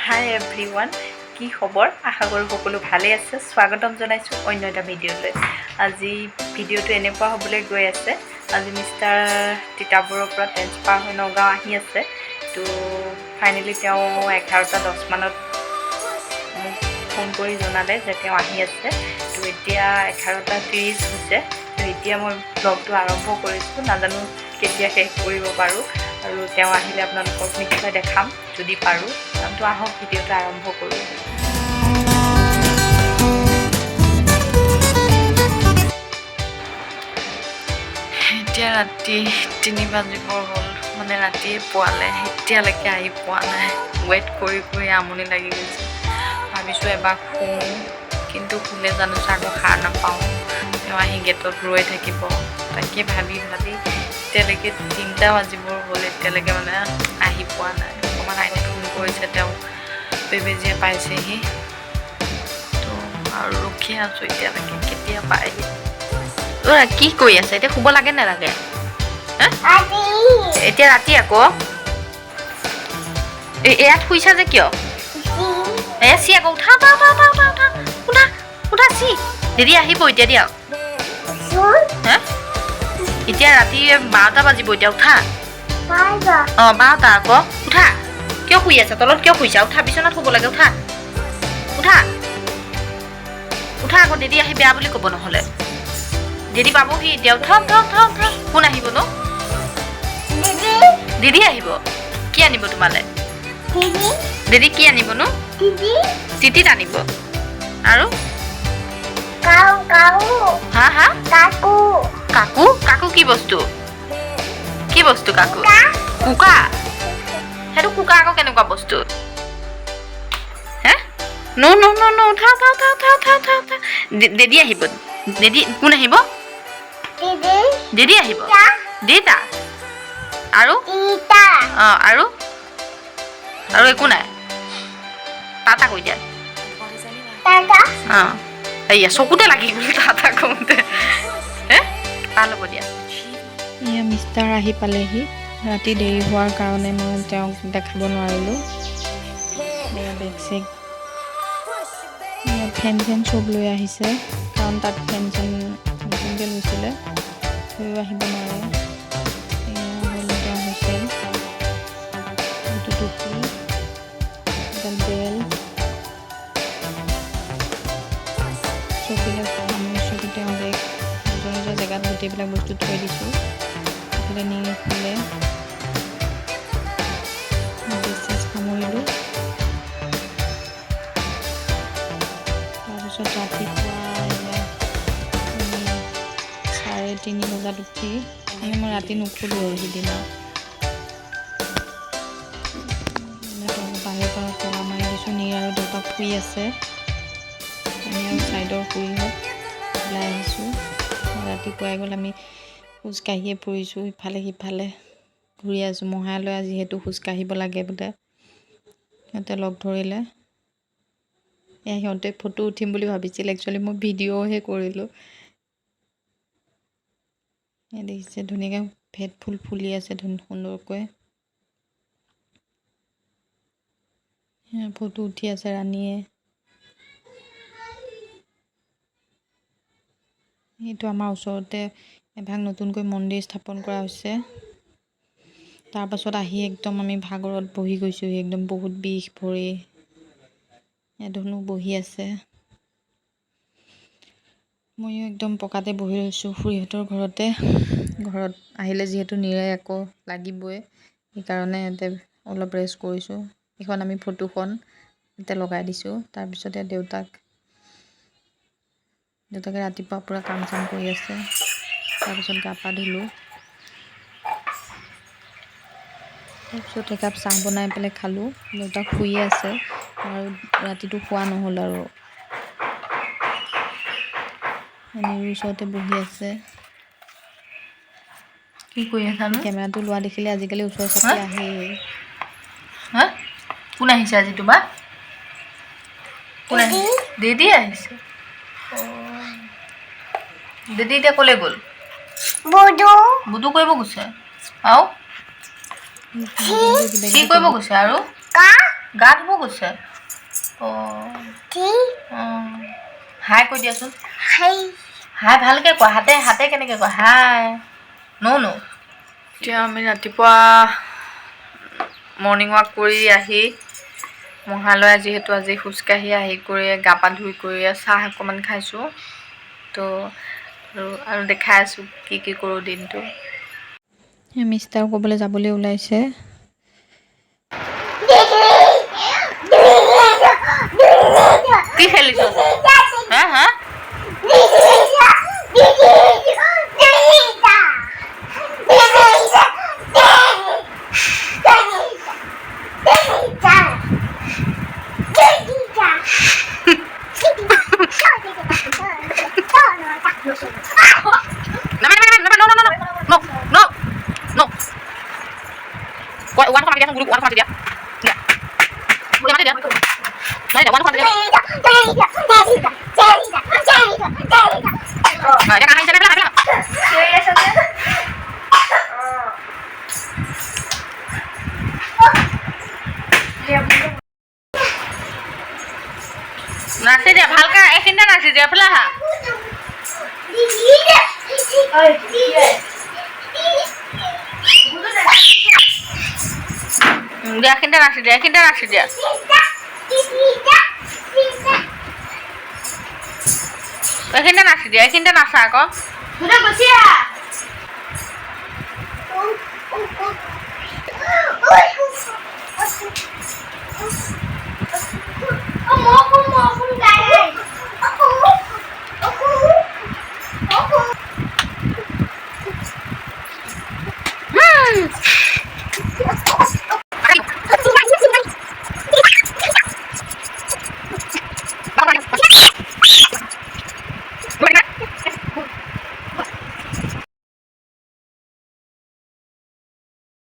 হাই everyone, কি খবৰ? আশা কৰোঁ সকলো ভালেই আছে। স্বাগতম জনাইছোঁ অন্য এটা ভিডিঅ'লৈ। আজি ভিডিঅ'টো এনেকুৱা হ'বলৈ গৈ আছে। আজি মিষ্টাৰ তিতাবৰৰ পৰা ট্ৰেন্সফাৰ হৈ নগাঁও আহি আছে। তো ফাইনেলি তেওঁ 11টা 10 মানত মোক ফোন কৰি জনালে যে তেওঁ আহি আছে। তো এতিয়া 11টা 30 হৈছে। তো এতিয়া মই ব্লগটো আৰম্ভ কৰিছোঁ। নাজানো কেতিয়া শেষ কৰিব পাৰোঁ আৰু তেওঁ আহিলে আপোনালোকক নিশ্চয় দেখাম যদি পাৰোঁ। তো আহক, ভিডিঅ'টো আৰম্ভ কৰোঁ। এতিয়া ৰাতি 3 বাজিবৰ হ'ল, মানে ৰাতিয়ে পোৱালে, এতিয়ালৈকে আহি পোৱা নাই। ৱেইট কৰি কৰি আমনি লাগি গৈছে। ভাবিছোঁ এবাৰ শুওঁ, কিন্তু শুলে জানো চাগৈ সাৰ নাপাওঁ। তেওঁ আহি গেটত ৰৈ থাকিব। তাকে ভাবি ভাবি এতিয়ালৈকে 3টা বাজিবৰ হ'ল, এতিয়ালৈকে মানে আহি পোৱা নাই। অকণমান আগত ফোন কৰিছে, তেওঁ বেবেজীয়ে পাইছেহি। তো আৰু ৰখি আছোঁ এতিয়ালৈকে, কেতিয়া পায়হি। অ' কি কৰি আছে? এতিয়া শুব লাগে নালাগে? এতিয়া ৰাতি আকৌ ইয়াত শুইছা যে কিয়? এ চি আকৌ, উঠা উঠা উঠা উঠা উঠা উঠা উঠা উঠা। চি দিদি আহিব এতিয়া, দিয়া। হা, এতিয়া ৰাতি 12টা বাজিব, এতিয়া উঠা। অঁ, 12টা আকৌ, উঠা। কিয় শুই আছা তলত? কিয় শুইছা? উঠা, বিচনাত শুব লাগে। উঠা উঠা উঠা আকৌ, দিদি আহি বেয়া বুলি ক'ব নহ'লে। দিদি পাবহি এতিয়া। উঠা উঠা উঠা উঠা। কোন আহিব নো? দিদি আহিব। কি আনিব তোমালে দিদি? কি আনিব নো? তিতিত আনিব আৰু। হা হা, কাকু? কাকু কি বস্তু? কি বস্তু কাকু? কুকা? সেইটো কুকা আকৌ কেনেকুৱা বস্তু হে? নো নো নো নো, উঠা উঠা উঠা উঠা উঠা উঠা উঠা। দিদি আহিব। দিদি কোন আহিব? দিদি আহিব। দেউতা আৰু? অঁ, আৰু আৰু একো নাই। টাটা কৈ দিয়া। অঁ, এইয়া চকুতে লাগি গ'ল টাটা কওঁতে। হে, ভাল হ'ব দিয়া। এয়া মিষ্টাৰ আহি পালেহি। ৰাতি দেৰি হোৱাৰ কাৰণে মই তেওঁক দেখাব নোৱাৰিলোঁ। এয়া বেগ চেগ, এয়া ফেন চেন চব লৈ আহিছে, কাৰণ তাত ফেন চেন নতুনকৈ লৈছিলে, থৈও আহিব নোৱাৰে। এয়া হ'ল তেওঁৰ হুইচেল, এইটো টুপি, এডাল বেল্ট, চববিলাক সামৰিছোঁ। তেওঁ বেগ নিজৰ নিজৰ জেগাত গোটেইবিলাক বস্তু থৈ দিছোঁ। এইফালে নি শুলে, বেগ চেগ সামৰিলোঁ। তাৰপিছত ৰাতিপুৱা এয়া আমি 3:30 বজাত উঠি, মানে মই ৰাতি নুশুলোঁ আৰু সিদিনা। বাহিৰৰ পৰা তলা মাৰি দিছোঁ। নীৰ আৰু দেউতাক শুই আছে। আমি আৰু ছাইডৰ খুৰীহঁত ওলাই আহিছোঁ। ৰাতিপুৱাই গ'ল, আমি খোজকাঢ়িয়ে ফুৰিছোঁ, ইফালে সিফালে ঘূৰি আছোঁ। মহালয়া যিহেতু খোজকাঢ়িব লাগে বোলে, সিহঁতে লগ ধৰিলে। এয়া সিহঁতে ফটো উঠিম বুলি ভাবিছিল, একচুৱেলি মই ভিডিঅ'হে কৰিলোঁ। এয়া দেখিছে, ধুনীয়াকৈ ভেট ফুল ফুলি আছে সুন্দৰকৈ। ফটো উঠি আছে ৰাণীয়ে। এইটো আমাৰ ওচৰতে এভাগ নতুনকৈ মন্দিৰ স্থাপন কৰা হৈছে। তাৰপাছত আহি একদম আমি ভাগৰত বহি গৈছোঁহি, একদম বহুত বিষ ভৰি। ইয়াত ধুনু বহি আছে, ময়ো একদম পকাতে বহি লৈছোঁ খুৰীহঁতৰ ঘৰতে। ঘৰত আহিলে যিহেতু নীৰে আকৌ লাগিবই, সেইকাৰণে ইয়াতে অলপ ৰেষ্ট কৰিছোঁ। এইখন আমি ফটোখন ইয়াতে লগাই দিছোঁ। তাৰপিছতে দেউতাকে ৰাতিপুৱা পূৰা কাম চাম কৰি আছে। তাৰপিছত গা পা ধুলোঁ। তাৰপিছত একাপ চাহ বনাই পেলাই খালোঁ। দেউতাক শুইয়ে আছে আৰু ৰাতিটো শোৱা নহ'ল আৰু। নীৰুৰ ওচৰতে বহি আছে। কি কৰি আছানো? কেমেৰাটো লোৱা দেখিলে আজিকালি ওচৰ চাপি আহেই। হা, কোন আহিছে আজি তোমাৰ? কোন আহিছে? দিদি আহিছে। দিদি এতিয়া ক'লৈ গ'ল? বুদু কৰিব গৈছে। আৰু কিবা কি কিবি কৰিব গৈছে আৰু? গা ধুব গৈছে। অঁ অঁ, হাই কৈ দিয়াচোন। হাই ভালকে কোৱা। হাতে হাতে কেনেকে কোৱা হাই? ন' ন'। এতিয়া আমি ৰাতিপুৱা মৰ্ণিং ৱাক কৰি আহি মহালয়া যিহেতু আজি খোজকাঢ়ি আহি কৰি গা পা ধুই কৰি চাহ অকণমান খাইছোঁ। তো আৰু আৰু দেখাই আছোঁ কি কি কৰোঁ দিনটো। মিষ্টাৰ ক'বলৈ যাবলৈ ওলাইছে। কি খেলিছ? হা হা, no, no, no, no. ওৱানখন মাতি দিয়াচোন গুৰুক, ওৱানখন মাতি দিয়া। দিয়া, মাতি দিয়া, মাতি দিয়া, ওৱানখন মাতি দিয়া। এতিয়া কাহ আহিছে নে? পেলা। নাচি দিয়া ভালকে, এইখিনিতে নাচি দিয়া। পেলা আহা। দিয়া, এইখিনিতে নাচি দিয়া, এইখিনিতে নাচি দিয়া, এইখিনিতে নাচি দিয়া, এইখিনিতে নাচা আকৌ।